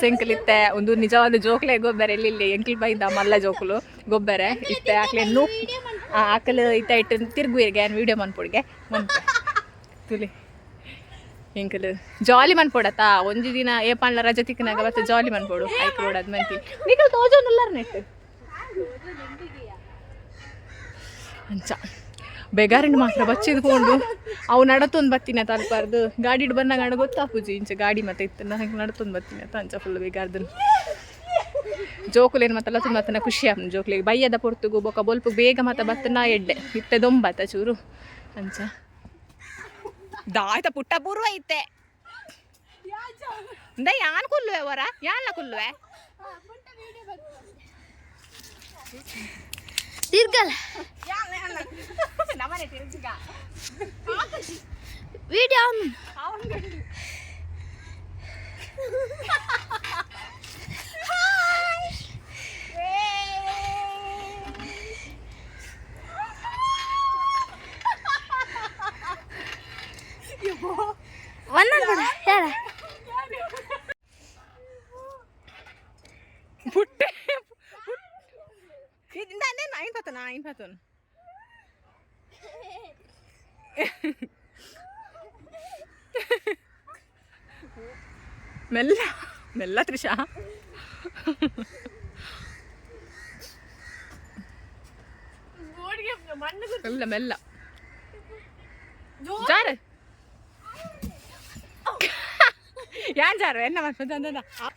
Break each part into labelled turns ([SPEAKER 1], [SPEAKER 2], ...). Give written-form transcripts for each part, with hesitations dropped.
[SPEAKER 1] ಎಂಕಲಿತ್ತೆ ಒಂದು ನಿಜವಾದ ಜೋಕ್ಲೆ ಗೊಬ್ಬರ ಎಲ್ಲಿ ಎಂಕಲ್ ಬೈದ ಮಲ್ಲ ಜೋಕುಲು ಗೊಬ್ಬರ ಇತ್ತೆ ಆಕ್ಲೆ ನೂ ಆಕಲು ಇತ್ತ ಇಟ್ಟು ತಿರುಗುವಿಗೆ ವಿಡಿಯೋ ಮನ್ಪೊಡಿಗೆ ಮನ್ಪೆ ತುಲಿ ಎಂಕಲು ಜಾಲಿ ಮನ್ಪೊಡತ್ತ. ಒಂಜಿ ದಿನ ಏ ಪಂಡ್ಲ ರಜೆ ತಿಕ್ಕನಾಗ ಬತ್ತ ಜಾಲಿ ಮನ್ಪೊಡು. ಐಕ್ ರೋಡ್ ಮಂತಿ ನಿಕಲ್ ತೋಜೊಂದುಲ್ಲಾರ ನೆಟ್ ಅಂಚ ಬೇಗಾರಿಂಡ್ ಮಾತ್ರ ಬಚ್ಚಿದ್ಕೊಂಡು ಅವು ನಡತೊಂದು ಬತ್ತಿನ ತಲ್ಪಾರ್ದು. ಗಾಡಿಡ್ ಬಂದಾಗ ಅಣ್ಣ ಗೊತ್ತಾಪುಜಿ. ಇಂಚ ಗಾಡಿ ಮತ್ತೆ ಇತ್ತು ನಂಗೆ ನಡತೊಂದು ಬತ್ತಿನ ಅಂಚ ಫುಲ್ ಬೇಗಾರ್ದನ್. ಜೋಕುಲೇನು ಮತ್ತಲ್ಲ ತುಂಬ ತನ ಖುಷಿ ಆಪುಂಡು ಜೋಕುಲೆಗ್. ಬಯ್ಯದ ಪೊರ್ತುಗು ಬೊಕ ಬೊಲ್ಪು ಬೇಗ ಮತ್ತ ಬತ್ತನ ಎಡ್ಡೆ. ಇತ್ತೆ ದೊಂಬತ್ತ ಚೂರು ಅಂಚ ದಾಯ್ತ ಪುಟ್ಟ ಪೂರ್ವ ಇತ್ತೆ ಇಂದ ಯಾನ್ ಕುಲ್ಲುವೆ ವರ ಯಾನ್ಲ ಕುಲ್ಲುವೆ.
[SPEAKER 2] ತಿರ್ಗಲ್ಲ.
[SPEAKER 1] ನಮ್ಮನೆ ತಿರುಗಿಗ.
[SPEAKER 2] ವಿಡಿಯೋ. ಒಂದೊಂದು ಬಿಡ ಯಾರ.
[SPEAKER 1] ಪುಟ್ಟೆ ಐನ್ ಪತ್ತನ ಐನ್ ಪತ್ತನ. ಮೆಲ್ಲ ಮೆಲ್ಲ ತ್ರಿಷಾ. ಮೆಲ್ಲ ಮೆಲ್ಲ ಜಾರು ಯಾನ್ ಜಾರು ಎನ್ನ ಮಾಡ್ಬೋದು. ಎಂಜಾಯ್.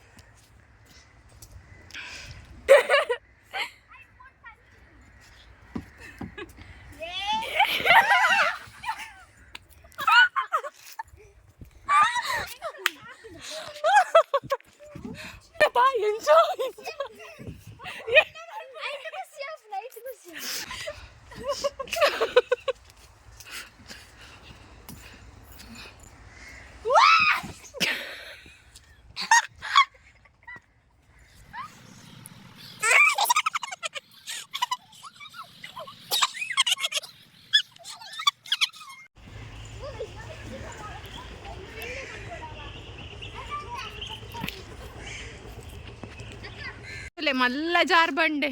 [SPEAKER 1] ಮಲ್ಲ ಜಾರ್ ಬಂಡೆ.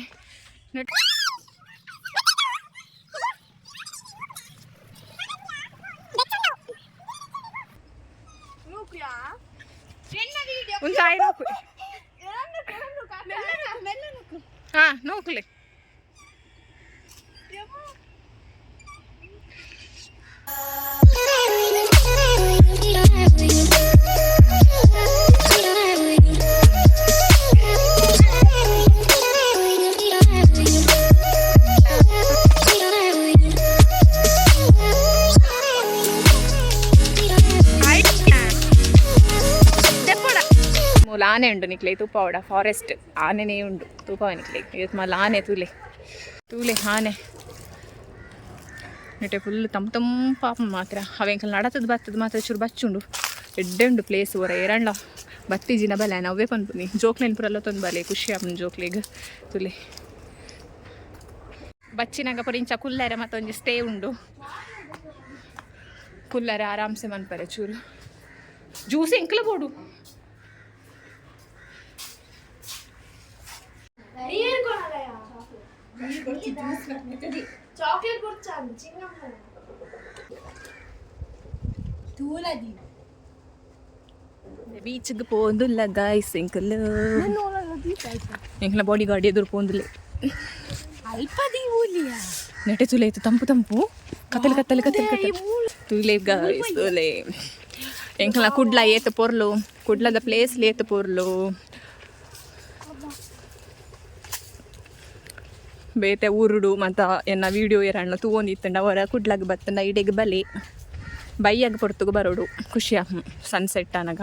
[SPEAKER 1] ಒಂದು ಆಯ್ ನೋಕು. ಹಾ ನೋಕ್ಲೆ. ಮೂಲ ಆನೆ ಉಂಡು ನಿಕ್ಲೆ ತೂಪಾವಡ. ಫಾರೆಸ್ಟ್ ಆನೆನೇ ಉಂಡು ತೂಪಾವ ನಿಕ್ಲೆ. ಇವತ್ತು ಮಲ್ಲ ಆನೆ ತೂಲೆ ತೂಲೆ ಆನೆ. ನೆಟೆ ಫುಲ್ ತಂಪು ತಂಪಾಪ ಮಾತ್ರ. ಅವೆಂಕಲ್ ನಡತದ ಬತ್ತದ ಮಾತ್ರ ಚೂರು ಬಚ್ಚುಂಡು. ಎಡ್ಡೆ ಉಂಡು ಪ್ಲೇಸ್. ಹೊರ ಏರಂಡ ಬತ್ತಿಜಿನ ಬಲೆ ನವ್ವೇ ಪನ್ಪುನಿ. ಜೋಕ್ಲೆನ್ ಪೂರಲ್ಲ ತೊಂದು ಬಲೆ, ಖುಷಿ ಆಪುಂಡು ಜೋಕ್ಲೆಗ್. ತುಲೆ ಬಚ್ಚಿನಾಗ ಪೂರ ಇಂಚ ಕುಲ್ಲರೆ ಮತ್ತೊಂಜಿ ಸ್ಟೇ ಉಂಡು. ಕುಲ್ಲರೆ ಆರಾಮ್ಸೆ ಮನ್ಪರೆ ಚೂರು. ಜ್ಯೂಸ್ ಎಂಕ್ಲ ಬೋಡು.
[SPEAKER 2] ಚಾಕ್ಲೇಟ್ ಕೊಡ್ಚಾನು ಚಿನ್ನಮ್ಮ ತೂಲದಿ.
[SPEAKER 1] ಬೀಚ್ಗೆ ಪೋಂದುಲ್ಲ ಗಾಯ್ಸ್ ಎಂಕಲ್. ಎಂಕ್ಲ ಬಾಡಿ ಗಾರ್ಡ್ ಎದುರು ಪೋಂದುಲ್ಲೆ.
[SPEAKER 2] ಅಲ್ಪ ದೀವೂಲಿಯ.
[SPEAKER 1] ನೆಟೆ ತುಲೆ ಇತ್ತು ತಂಪು ತಂಪು ಕತ್ತಲೆ ಕತ್ತಲೆ ಕತ್ತಲೆ ಕತ್ತಲೆ. ತುಲೆ ಗಾಯ್ಸ್ ತುಲೆ. ಎಂಕಲ್ನ ಕುಡ್ಲ ಏತ್ ಪೊರ್ಲು, ಕುಡ್ಲದ ಪ್ಲೇಸ್ ಏತ್ ಪೊರ್ಲು. ಬೇತೆ ಊರುಡು ಮತ್ತ ಎನ್ನ ವೀಡಿಯೋ ಏರಣ್ಣ ತೂವೊಂದಿತ್ತಂಡ ಅವರ ಕುಡ್ಲಗ್ ಬತ್ತಂಡ ಇಡೆಗ್ ಬಲೆ. ಬೈಯಾಗ ಪೊರ್ತುಗು ಬರೋಡು, ಖುಷಿ ಸನ್ಸೆಟ್ ಅನಗ.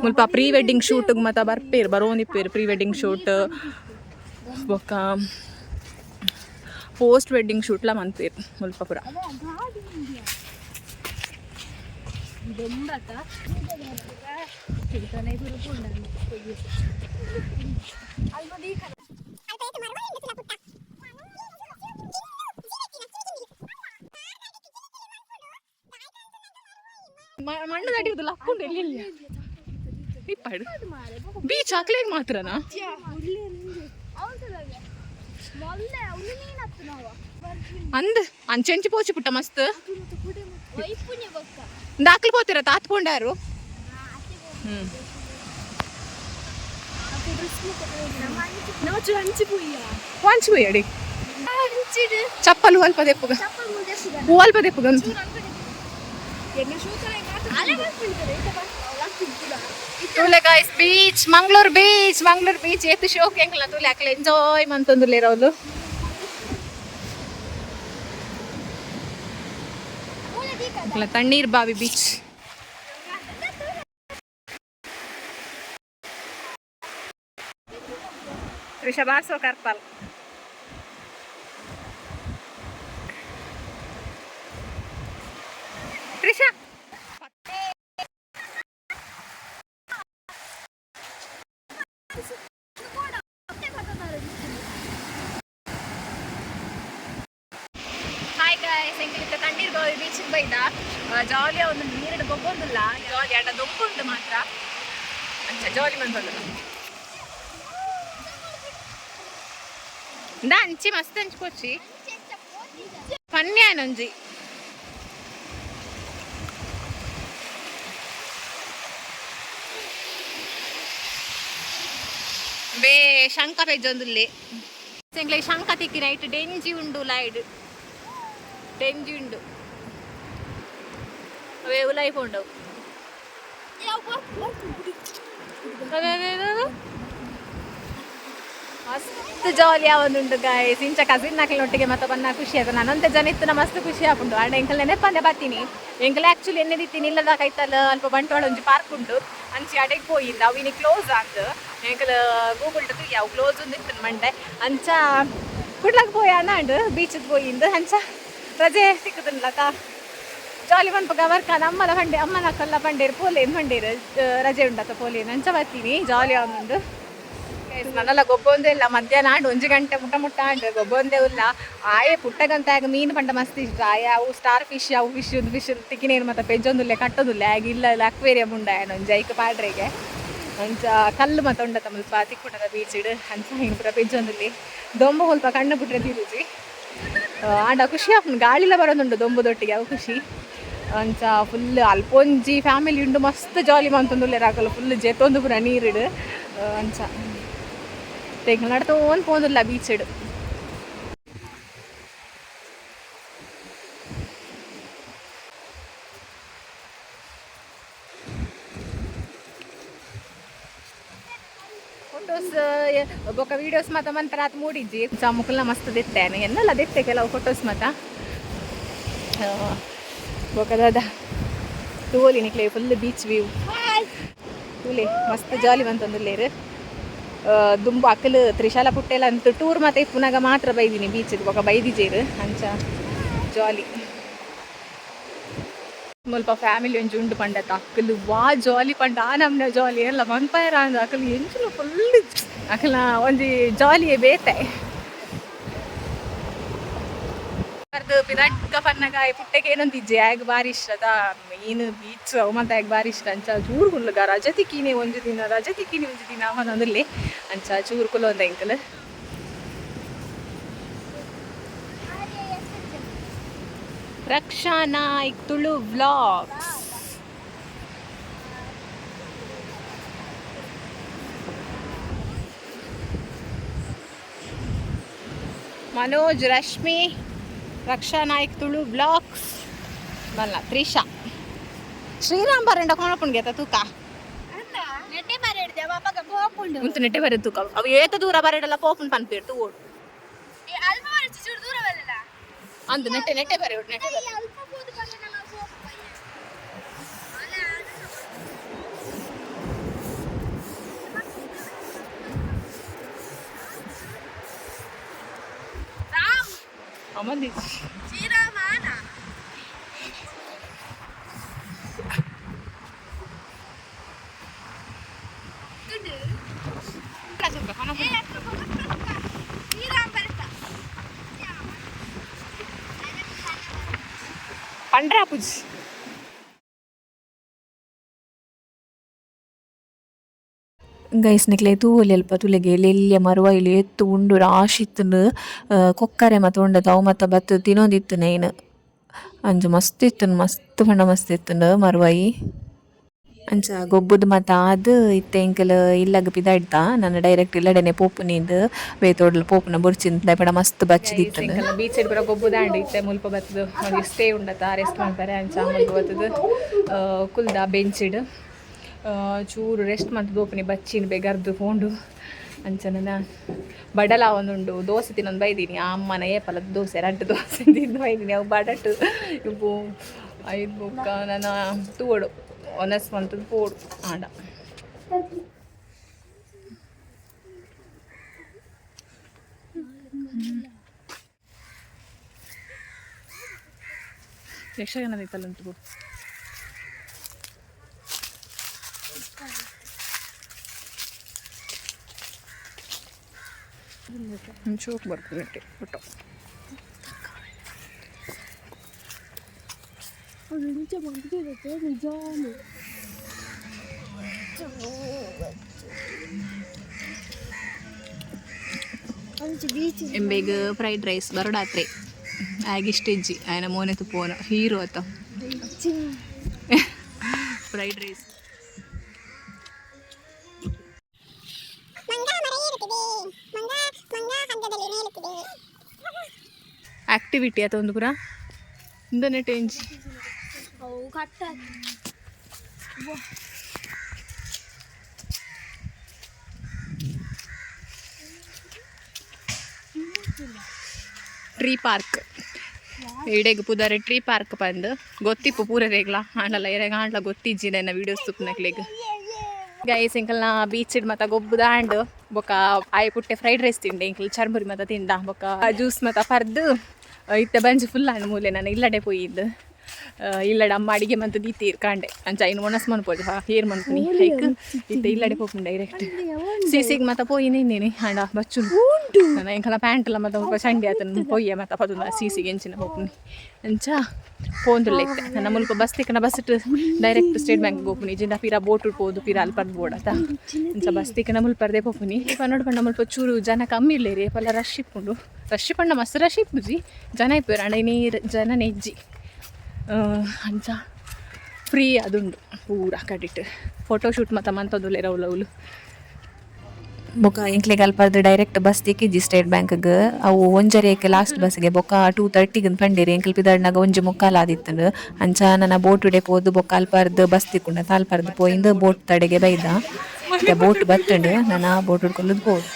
[SPEAKER 1] ಮುಲ್ಪ ಪ್ರೀ ವೆಡ್ಡಿಂಗ್ ಶೂಟ್ಗೆ ಮತ್ತ ಬರ್ಪೇರು, ಬರೋಂದಿಪ್ಪೇರು. ಪ್ರೀ ವೆಡ್ಡಿಂಗ್ ಶೂಟ್ ಬೊಕ್ಕ ಪೋಸ್ಟ್ ವೆಡ್ಡಿಂಗ್ ಶೂಟ್ಲ ಮನ್ಪೇರು ಮುಲ್ಪ ಪೂರ. ಮಣ್ಣು ನಡಿಯುದು ಲಕ್ಕುಂಡು ಎಲ್ಲಿ. ಇಪ್ಪಾಡು ಬೀಚ್ ಹಾಕ್ಲೇಗ್ ಮಾತ್ರನಾ? ಅಂದ್ ಅಂಚೆಂಚಿ ಪೋಚಿ ಪುಟ್ಟ ಮಸ್ತ್. ದಾಖಲು ಪೋತಿರ ತಾತ್ಕೊಂಡಾರು. ವಾಂಚಿ ಅಡಿ ಚಪ್ಪಲ್ ಅಲ್ಪ ದೆಪ್ಪುಗ, ಹೂ ಅಲ್ಪ ದೆಪ್ಪುಗ. ತೂಲೆ guys, beach, Mangalore beach, Mangalore beach ಏತ್ ಶೋಕ್ ಎಂಕಲ್ನ. ತೂಲೆ, ಅಕ್ಲೆ ಎಂಜಾಯ್ ಮಂತೊಂದುಲ್ಲೇರ್ ಅವ್ಲು. ಎಂಕಲ್ನ ತಣ್ಣೀರ್ ಬಾವಿ ಬೀಚ್. ತ್ರಿಷಾ ಕರ್ಪಲ್. ತ್ರಿಷಾ. ಹಾಯ್ ಗಾಯ್ಸ್, ಎಂಕಲಿತ್ತ ತಣ್ಣೀರ್ ಬಾವಿ ಬೀಚ್ ಬೈದ. ಜಾಲಿ ಒಂದು ನೀರಿನ ಗೊಬ್ಬೊಂದಿಲ್ಲ, ಜಾಲಿ ಆಟ ದೊಂಬುಂಡು ಮಾತ್ರ. ಅಂಚ ಜಾಲಿ ಮಂತೊಂದಿಲ್ಲ. ಇಂದ ಅಂಚಿ ಮಸ್ತ್ ಅಂಚಿ ಪೋಚಿ ಪನ್ಯಾನೊಂಜಿ. ಬೇ ಶಂಕ ಪೆಜ್ಜೊಂದುಲ್ಲೆ. ಎಂಕ್ಲೆ ಶಂಕ ತಿಕ್ಕಿ ನೈಟ್ ಡೆಂಜಿ ಉಂಡು, ಲೈಡ್ ಡೆಂಜಿ ಉಂಡು. ಅವೇ ಉಲಾಯಿ ಪೋಂಡವು. ಅವೇ ಅವೇ ಅವೇ ಅವೇ. ಮಸ್ತ್ ಜಾಲಿ ಆವೊಂದುಂಡು ಗಾಯ್ಸ್. ಇಂಚ ಕಸಿನ್ ನಕಲಿನೊಟ್ಟಿಗೆ ಮತ್ತೆ ಬನ್ನ ಖುಷಿ ಆಯ್ತು. ನಾನಂತೆ ಜನ ಇತ್ತು, ಮಸ್ತ್ ಖುಷಿ ಆಪುಂಡು. ಆಂಡ ಎಂಕಲ್ ನೆನಪಂದೆ ಬತ್ತೀನಿ. ಎಂಕಲ್ ಆಕ್ಚುಲಿ ಎನ್ನೆ ದಿತ್ತೀನಿ ಇಲ್ಲದ ಕೈತಲ್ ಅಲ್ಪ ಬಂಟ್ವಾಳ ಒಂಜಿ ಪಾರ್ಕ್ ಉಂಡು, ಅಂಚಿ ಅಡೆಗ್ ಪೋಯಿಂದ. ಅವು ಇನಿ ಕ್ಲೋಸ್ ಆಂದ್. ಎಂಕಲ್ ಗೂಗಲ್ ಯಾವ ಕ್ಲೋಸ್ ಒಂದು ಇತ್ತು ಮಂಡೆ. ಅಂಚ ಕುಡ್ಲಕ್ ಪೋಯ ಅಂಡ್ ಬೀಚ್ ಪೋಯಿಂದ. ಅಂಚ ರಜೆ ಸಿಕ್ಕುದಿಲ್ಲ ತಾ ಜಾಲಿ ಮನ್ಪುಗ ವರ್ಕ ನಮ್ಮಲ ಬಂಡೆ ಅಮ್ಮನ ಕಲ್ಲ ಬಂಡೇರು ಪೋಲೇನ್ ಬಂಡೇರು ರಜೆ ಉಂಡತ ಪೋಲೇನ್. ಅಂಚ ಬರ್ತೀನಿ, ಜಾಲಿ ಆವೊಂದುಂಡು. ನನ್ನಲ್ಲ ಗೊಬ್ಬೊಂದೇ ಇಲ್ಲ. ಮಧ್ಯಾಹ್ನ ಆಂಡ್ 1 ಗಂಟೆ ಮುಟ್ಟ ಮುಟ್ಟ ಆಂಡ್ ಗೊಬ್ಬೊಂದೇ ಇಲ್ಲ. ಆಯೆ ಪುಟ್ಟಗಂತ ಆಗ ಮೀನು ಪಂಡ ಮಸ್ತ್ ಇಷ್ಟ. ಆಯ ಅವು ಸ್ಟಾರ್ ಫಿಶ್, ಅವು ಫಿಶ್, ಒಂದು ಫಿಶ್ ತಿಕ್ಕಿನೇನು ಮತ್ತೆ ಪೆಜ್ಜೊಂದುಲ್ಲೆ ಕಟ್ಟೊಂದುಲ್ಲೆ. ಆಗ ಇಲ್ಲ ಇಲ್ಲ ಅಕ್ವೇರಿಯಂ ಉಂಡ ಒಂಜಿ ಐಕ್ ಪಾಡ್ರೆಗೆ. ಅಂಚ ಕಲ್ಲು ಮತ್ತೆ ಉಂಡತ ಮುಲ್ಪ ತಿಕ್ಕುಂಡದ ಬೀಚ್ ಇಡು. ಅಂಚ ಹಿಂಗೆ ಪೂರ ಪೆಜ್ಜೊಂದುಲ್ಲೆ. ದೊಂಬು ಸ್ವಲ್ಪ ಕಣ್ಣು ಬಿಟ್ರೆ ತಿರುಜಿ. ಆಂಡ ಖುಷಿ ಆಪುಂಡು, ಗಾಳಿಲ ಬರೋದುಂಡು ದೊಂಬುದೊಟ್ಟಿಗೆ, ಅವು ಖುಷಿ. ಅಂಚ ಫುಲ್ ಅಲ್ಪೊಂಜಿ ಫ್ಯಾಮಿಲಿ ಉಂಡು, ಮಸ್ತ್ ಜಾಲಿ ಮಂತೊಂದುಲ್ಲೆರ್ ಅಕುಲು. ಫುಲ್ ಜೆತ್ತೊಂದು ಪೂರ ನೀರಿಡು. ಅಂಚ ತೆಂಕಲ್ ನಡತೊಂದು ಪೋಂದುಲ್ಲ ಬೀಚ್ ಇಡು. ಫೋಟೋಸ್ ಬೊಕ ವೀಡಿಯೋಸ್ ಮಾತ ಮಂತ್ರ ಆತ್ ಮೂಡಿಜ್ಜಿ. ಮುಕಲ್ನ ಮಸ್ತ್ ದೆತ್ತೇನೆ ಎನ್ನಲ್ಲ ದೆತ್ತೆ ಕೆಲವು ಫೋಟೋಸ್ ಮಾತ. ಬೊಕ ದಾದ ತೂವೊಲಿ ನಿಕ್ಲೆ ಫುಲ್ ಬೀಚ್ ವ್ಯೂ. ತೂಲೆ, ಮಸ್ತ್ ಜಾಲಿ ಮಂತೊಂದುಲ್ಲೆರ್. ದುಂಬು ಅಕಲ್ ತ್ರಿಶಾಲ ಪುಟ್ಟೆಲ ಅಂತ ಟೂರ್ ಮಾತ ಇಪ್ಪುನಗ ಮಾತ್ರ ಬೈದಿನಿ ಬೀಚಿಗೆ, ಬೊಕ ಬೈದಿಜೇರು. ಅಂಚ ಜಾಲಿ. ಮುಲ್ಪ ಫ್ಯಾಮಿಲಿ ಒಂಜಿ ಉಂಡು ಪಂಡತ. ಅಕ್ಕಲು ವಾ ಜಾಲಿ ಪಂಡ ಆ ನಮ್ನ ಜಾಲಿ ಎಲ್ಲ ಮನ್ಪಾಯರ ಅಂದ್. ಅಕಲ್ ಎಂಚಲ ಫುಲ್ ಅಕಲ್ನ ಒಂಜಿ ಜಾಲಿಯೇ ಬೇತೆ. ಪಿದಡ್ಕ ಪನ್ನಗ ಪುಟ್ಟೆಗೆ ಏನಂತಿಜ್ಜೆ ಆಗ ಬಾರಿ ಇಷ್ಟದ ಮೀನು, ಬೀಚ್ ಅವು ಮತ್ತೆ ಆಗ ಬಾರಿ ಇಷ್ಟ. ಅಂಚ ಚೂರು ಕುಲ್ಲುಗ, ರಜೆ ತಿಕ್ಕಿನಿ ಒಂಜಿ ದಿನ, ರಜೆ ತಿಕ್ಕಿನಿ ಒಂಜಿ ದಿನ ಅವನೊಂದುಲ್ಲೆ. ಅಂಚ ಚೂರು ಕುಲ್ಲೊಂದ ಎಂಕಲ್. ರಕ್ಷಾ ನಾಯ್ಕ್ ತುಳು ವ್ಲಾಗ್ಸ್, ಮನೋಜ್, ರಶ್ಮಿ, ರಕ್ಷಾ ನಾಯ್ಕ್ ತುಳು ವ್ಲಾಗ್ಸ್ ಬಲ್ಲ. ತ್ರಿಷಾ ಶ್ರೀರಾಮ್ ಬರಂಡ ಕೋಣಪುಣ್ಗೆ ತೂಕ.
[SPEAKER 2] ನೆಟ್ಟೆ ಬರೆಡ್ದೆ ಅಪಗ ಪೋಪುಂಡು.
[SPEAKER 1] ಉಂತು ನೆಟ್ಟೆ ಬರೆ ತೂಕ. ಅವು ಏತ ದೂರ ಬರೆಡಲ್ಲ ಪೋಪುಂಡು ಪನ್ಪೇರ್ ತೂ ಓಡು.
[SPEAKER 2] ಅಲ್ಪ ಬರಚಿ ಚೂರು ದೂರ ಬರಲ್ಲ.
[SPEAKER 1] ಅಂದು ನೆಟ್ಟೆ ನೆಟ್ಟೆ ಬರೆ, ನೆಟ್ಟೆ ಬರೆ.
[SPEAKER 2] ಅಲ್ಪ ಪೋದು ಬರಲ್ಲ. ರಾಮ್.
[SPEAKER 1] ಅಮಂದಿ.
[SPEAKER 2] ಶ್ರೀರಾಮನ. ಶ್ರೀರಾಮ್ ಬರ್ತಾ.
[SPEAKER 1] ಪಂಡ್ರಾ ಪೂಜಿ.
[SPEAKER 3] Guys, ನಿಕ್ಲೆ ತೂವೊಲಿ ಅಲ್ಪ ತೂಲೆಗೆ ಎಲ್ಯ ಮರುವೈಲು ಏತ್ ಉಂಡು ರಾಶಿ ಇತ್ತುಂಡು. ಕೊಕ್ಕರೆ ಮಾತ ಉಂಡತ ಅವು ಮಾತ ಬತ್ತ್ ತಿನೊಂದಿತ್ತುಂಡು ಐನ್. ಅಂಚ ಮಸ್ತ್ ಇತ್ತುಂಡು, ಮಸ್ತ್ ಪಂಡ ಮಸ್ತ್ ಇತ್ತುಂಡು ಮರುವಾಯಿ. ಅಂಚ ಗೊಬ್ಬುದು ಮಾತ ಆದ್ ಇತ್ತೆ ಎಂಕುಲು ಇಲ್ಲಗ್ ಪಿದಾಡ್ದ. ನನ ಡೈರೆಕ್ಟ್ ಇಲ್ಲಡೆನೆ ಪೋಪುನಿಂದ್, ಬೇತೋಡ್ಲ ಪೋಪುನ ಬೊರ್ಚಿಂದ್ ದಾಯೆ ಮಸ್ತ್ ಬಚ್ಚಿದಿತ್ತುಂಡು.
[SPEAKER 1] ಬೀಚ್ ಪೂರ ಗೊಬ್ಬುದಾಂಡ್. ಇತ್ತೆ ಮುಲ್ಪ ಬತ್ತುದು ಒಂಜಿ ಸ್ಟೇ ಉಂಡತ, ರೆಸ್ಟ್ ಮನ್ಪರೆ. ಅಂಚ ಮುಲ್ಪ ಬತ್ತುದು ಕುಲ್ದ ಬೆಂಚಿಡ್ ಚೂರು ರೆಸ್ಟ್ ಮಂತ್ ಪೋಪುನಿ, ಬಚ್ಚಿನ ಬೇಗರ್ದು ಪೋಂಡು. ಅಂಚ ನನ ಬಡಲ ಒಂದುಂಡು, ದೋಸೆ ತಿನ್ನೊಂದು ಬೈದೀನಿ. ಆ ಅಮ್ಮನ ಏಪಲ ದೋಸೆ, ರಡ್ಡ್ ದೋಸೆ ತಿಂದು ಬೈದೀನಿ. ಅವು ಬಡಟ್ ಇಪ್ಪು ಐದು ಬೊಕ್ಕ ನನ ತೂವೊಡು, ಒನಸ್ ಮಂತುದು ಪೋಡು ಆಂಡ. ಯಕ್ಷಗಾನದ ಇತ್ತಲ್ಲಂತು. ಚೂಕ್ ಬರ್ಪುಂಡು ಫೋಟೋ.
[SPEAKER 2] ಇಂಚ ಬಂದಿರುತ್ತೆ ನಿಜಾನು. ಅಂಚ ಬೀಚ್.
[SPEAKER 1] ಎಂಬೆಗ್ ಫ್ರೈಡ್ ರೈಸ್ ಬರೋಡಾತ್ರೆ ಆಗಿಷ್ಟ ಇಜ್ಜಿ. ಆಯನ ಮೋನೆ ತುಪ್ಪೋನ ಹೀರೋ ಆತ. Fried rice.
[SPEAKER 4] ಮಂಗ ಮರ ಏರುತ್ತಿದೆ, ಮಂಗ ಮಂಗ ಹಗ್ಗದಲ್ಲಿ ನೇಲುತ್ತಿದೆ.
[SPEAKER 1] ಆಕ್ಟಿವಿಟಿ ಆತ ಒಂದು ಪೂರ ಇಂದನೆ ಟೆಂಜಿ.
[SPEAKER 2] ಅವು ಕಟ್ಟ.
[SPEAKER 1] ಟ್ರೀ ಪಾರ್ಕ್ ಇಡೆಗ್ ಪುದಾರೆ ಟ್ರೀ ಪಾರ್ಕ್ ಪಂದ್ ಗೊತ್ತಿಪ್ಪು ಪೂರೆರೆಗ್ಲ. ಆಂಡಲ ಎರೆಗ್ ಆಂಡ್ಲ ಗೊತ್ತಿಜ್ಜಿ ನನ್ನ ವೀಡಿಯೋಸ್ ತುಪ್ಪನಕ್ಲೆಗ್. ಗೈಸ್, ಎಂಕಲ್ನ ಬೀಚ್ ಮತ ಗೊಬ್ಬುದಾಂಡ್. ಬೊಕ ಆಯೆ ಪುಟ್ಟೆ ಫ್ರೈಡ್ ರೈಸ್ ತಿಂಡೆ. ಎಂಕಲ್ ಚರ್ಮುರಿ ಮತ ತಿಂದ. ಬೊಕ ಜ್ಯೂಸ್ ಮತ ಪರ್ದು ಇತ್ತೆ ಬಂಜಿ ಫುಲ್ ಆಂಡ್. ಮೂಲೆ ನಾನು ಇಲ್ಲಡೆ ಪೋಯಿದ್ದು. ಇಲ್ಲಡೆ ಅಮ್ಮ ಅಡಿಗೆ ಮಂತ್ ದೀತೀರ್ ಕಾಂಡೆ. ಅಂಚ ಇನ್ನು ಒಣಸ್ ಮನ್ಪೊಲಿ, ಹೇರ್ ಮನ್ಪುನಿ ಐಕ್ ಇತ್ತೆ ಇಲ್ಲಡೆ ಪೋಪುಂಡು. ಡೈರೆಕ್ಟ್ ಸಿಸಿಗ್ ಮತ ಪೋಯಿನಿ ಇನ್ನೇನಿ. ಆಂಡ ಬಚ್ಚು ನನ್ನ ಎಂಕಲ ಪ್ಯಾಂಟ್ ಎಲ್ಲ ಮತ್ತೆ ಮುಲ್ಪ ಚಂಡಿ ಆತನ ಪೊಯ್ಯ ಮತ್ತ ಪದುನ ಸಿಸಿಗೆ ಎಂಚಿನ ಪೋಪುನಿ. ಅಂಚ ಪೋಂದುಲ್ಲ ಇತ್ತೆ. ನನ್ನ ಮುಲ್ಪ ಬಸ್ ತಿಕ್ಕನ bus direct state bank ಪೋಪುನಿ. ಜಿಂಡ ಪಿರ ಬೋಟ್ ಪೋದು ಪಿರ ಅಲ್ಪ ಬೋಡತ. ಅಂಚ ಬಸ್ ತಿಕ್ಕನ ಮುಲ್ಪರ್ದೆ ಪೋಪುನಿ. ಪನ್ನೊಡು ಪಂಡ ಮುಲ್ಪ ಚೂರು ಜನ ಕಮ್ಮಿ ಇಲ್ಲೇರಿ. ಪಲ್ಲ ರಶ್ ಇಪ್ಪುಂಡು. ರಶ್ ಪಂಡ ಮಸ್ತ್ ರಶ್ ಇಪ್ಪುಜಿ, ಜನ ಇಪ್ಪುರು. ಅಂಡ ನೀರು ಜನ ನೆಜ್ಜಿ. ಅಂಚ ಫ್ರೀ ಅದುಂಡು ಪೂರ ಕಡಿಟ್. ಫೋಟೋ ಶೂಟ್ ಮತ್ತ ಮಂತೊಂದುಲ್ಲೆರ್ ಅವ್ಲು.
[SPEAKER 3] ಬೊಕ ಎಂಕ್ಲೆಗ್ ಅಲ್ಪರ್ದ್ ಡೈರೆಕ್ಟ್ ಬಸ್ ತಿಕ್ಕಿಜಿ ಸ್ಟೇಟ್ ಬ್ಯಾಂಕ್ಗ್. ಅವು ಒಂಜರೇಕ್ ಲಾಸ್ಟ್ ಬಸ್ಗೆ. ಬೊಕ 2:30ಗ್ ಪಂಡೆರ್. ಎಂಕುಲು ಪಿದಡ್ನಗ 1:45 ಆದಿತ್ತುಂಡು. ಅಂಚ ನನ ಬೋಟುಡೆ ಪೋದು ಬೊಕ ಅಲ್ಪರ್ದ್ ಬಸ್ ತಿಕ್ಕುಂಡ ಅಲ್ಪರ್ದ್ ಪೋಯಿಂದ್ ಬೋಟ್ ತಡೆಗೆ ಬೈದ. ಇತ್ತೆ ಬೋಟ್ ಬತ್ತುಂಡು, ನನ ಬೋಟ್ ಕುಲ್ಲುದು ಪೋದು.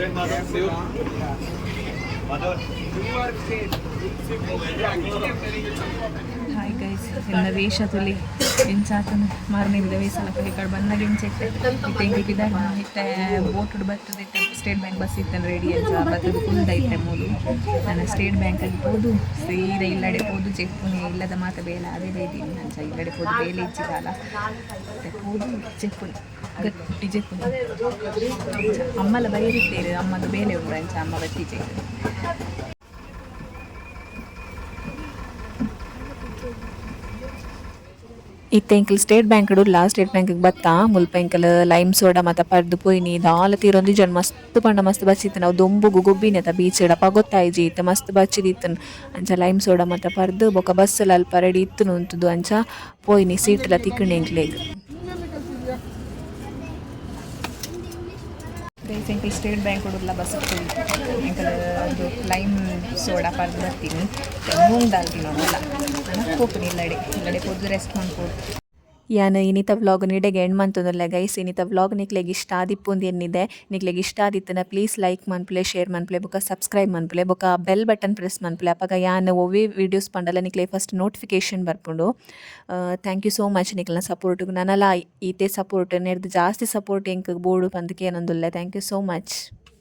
[SPEAKER 5] Okay, Madhav, see you. Madhav.
[SPEAKER 1] Hi guys, ಎಲ್ಲ ವೇಷ ತುಲಿ ಎಂಚಾತನ. ಮಾರನೇ ದಿನ ವೇಸಲ ಈ ಕಡೆ ಬಂದಾಗ ಎಂಚ ಇತ್ತೆ. ಇತ್ತೆ ಎಂಕುಲು ಪಿದಾಡ್ನ. ಇತ್ತೆ ಬೋಟ್ ಬರ್ತದೆ. ಇತ್ತೆ state bank bus ಇತ್ತನ ready. ಅಂಚ ಬತ್ತದ ಕುಲ್ದ ಇತ್ತೆ ಮೂಲು. ನಾನು ಸ್ಟೇಟ್ ಬ್ಯಾಂಕಿಗೆ ಪೋದು ಸೀದಾ ಇಲ್ಲಡೆ ಪೋದು ಜೆಪ್ಪುನಿ. ಇಲ್ಲದ ಮಾತ ಬೇಲೆ ಅದೇ ಬೈದೀನಿ. ಅಂಚ ಇಲ್ಲಡೆ ಪೋದು ಬೇಲೆ ಇಜ್ಜಿದಾಲ. ಇತ್ತೆ ಪೋದು ಜೆಪ್ಪುನಿ, ಗಟ್ಟಿ ಜೆಪ್ಪುನಿ. ಅಂಚ ಅಮ್ಮಲ ಬೈರಿತ್ತೇರು. ಅಮ್ಮಗ ಬೇಲೆ ಉಂಡು, ಅಂಚ ಅಮ್ಮ ಬತ್ತಿಜೆ.
[SPEAKER 3] ಇತ್ತೆ ಎಂಕುಲು state bank Ulla, state bank ಬತ್ತ. ಮುಲ್ಪ ಎಂಕುಲು ಲೈಮ್ ಸೋಡಾ ಮಾತ ಪರ್ದು ಪೋಯಿನಿ. ದಾಲ ತೀರೊಂದು ಜನ ಮಸ್ತ್ ಪಂಡ ಮಸ್ತ್ ಬಚ್ಚಿತ್ತು. ನಾವು ದೊಂಬುಗು ಗೊಬ್ಬಿನೆತ ಬೀಚ್ ಅಪ ಗೊತ್ತಾಯಿಜಿ. ಇತ್ತೆ ಮಸ್ತ್ ಬಚ್ಚಿದಿತ್ತುಂಡು. ಅಂಚ ಲೈಮ್ ಸೋಡಾ ಮಾತ ಪರ್ದು ಬೊಕ ಬಸ್ ಅಲ್ಪ ರೆಡಿ ಇತ್ತುಂಡು ಉಂತುದು. ಅಂಚ ಪೋಯಿನಿ, ಸೀಟ್ ಲ ತಿಕ್ಕುಂಡು ಎಂಕ್ಲೆಗ್.
[SPEAKER 1] ಗೈಸ್, ಎಂಕುಲು ಸ್ಟೇಟ್ ಬ್ಯಾಂಕ್ ಉಲ್ಲ ಬಸ್ ಎಂಕುಲು ಅದು ಲೈಮ್ ಸೋಡಾ ಪರ್ದು ಬರ್ತೀನಿ. ಮೂಂಗ್ ದಾಲ್ ತಿನ್ನೋದಲ್ಲ ನಾನು ಪೋಪುನಿ ಇಲ್ಲಡೆ. ಇಲ್ಲಡೆ ಪೋದು ರೆಸ್ಟ್ ಮನ್ಪೊಡು.
[SPEAKER 3] ಯಾನ್ ಇನಿತ ವ್ಲಾಗ್ ನಿಡೆಗೆ ಎಂಡ್ ಮಂತೊಂದುಲ್ಲೆ ಗೈಸ್. ಇನಿತ ವ್ಲಾಗ್ ನಿಕ್ಲೆಗ್ ಇಷ್ಟ ಆದಿಪ್ಪುಂದು ಎನ್ನಿದೆ. ನಿಕ್ಲೆಗ್ ಇಷ್ಟ ಆದಿತ್ತುಂಡ ಪ್ಲೀಸ್ ಲೈಕ್ ಮನ್ಪುಲೆ, ಶೇರ್ ಮನ್ಪುಲೆ, ಬೊಕ ಸಬ್ಸ್ಕ್ರೈಬ್ ಮನ್ಪುಲೆ, ಬೊಕ bell button press ಮನ್ಪುಲೆ. ಅಪಗ ಯಾನ್ ಒವ್ವೆ ವೀಡಿಯೋಸ್ ಪಂಡಲ ನಿಕ್ಲೆಗ್ ಫಸ್ಟ್ ನೋಟಿಫಿಕೇಶನ್ ಬರ್ಪುಂಡು. Thank you so much ನಿಕ್ಲೆನ ಸಪೋರ್ಟ್. ನನಲ ಈತೆ ಸಪೋರ್ಟ್ ನೆರ್ದ್ ಜಾಸ್ತಿ ಸಪೋರ್ಟ್ ಎಂಕ್ ಬೋಡು ಪಂದ್ ಕೇನೊಂದುಲ್ಲೆ. Thank you so much.